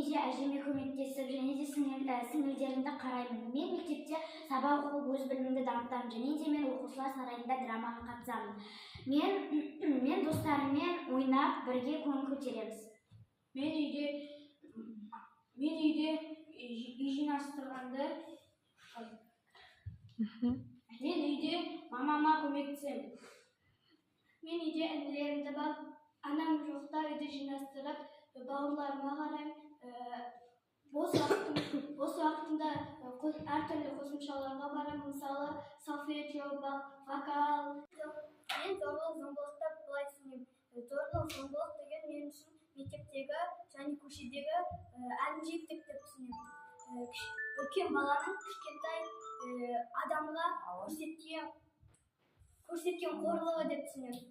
Үйде әжеме көмектесіп және де сіңілдерімді қараймын. Мен мектепте сабақ оқып, өз білімімді дамытамын және де мен оқушылар сарайында драмаға қатысамын. Мен достарыммен ойнап, бірге көңіл көтереміз. Мен үйде үй жинастырғанды. Мен үйде мамама көмектесемін. Мен үйде інілерімді бағып, анам жоқта үйді жинастырып, бауырларыма қараймын. Бос уақытымда әртүрлі қосымшаларға барамын, мысалы, солфеджио, вокал. Мен зорлық зомбылықты былай түсінемін. Зорлық зомбылық деген мен үшін мектептегі және көшедегі әлімжеттік деп түсінемін. Үлкен баланың кішкентай адамға көрсеткен қорлығы деп түсінемін.